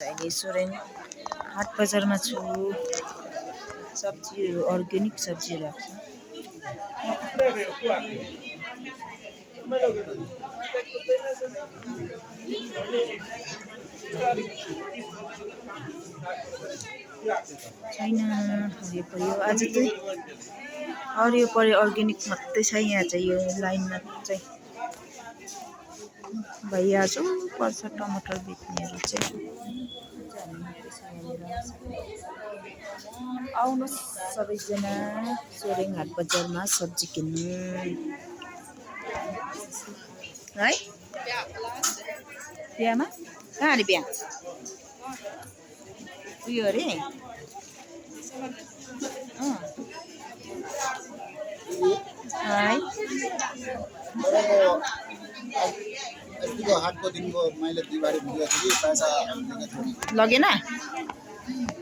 अहिले सोरेङ हाट बजारमा छु। सब्जीहरू अर्ग्यानिक सब्जीहरू राख्छ। छैन हरियो परियो आज चाहिँ हरियो परियो अर्ग्यानिक मात्रै छ यहाँ चाहिँ यो लाइनमा चाहिँ। भैया जो पर्छ टमाटर बेच्नेहरू चाहिँ आउनुहोस् सबैजना सोरेङ हाट बजारमा सब्जी किन्नु है। बिहामा कहाँ अरे बिहा उयो अरे है। हाटको दिनको मैले 2 बारी भिडियो थिएँ पैसा लगेन।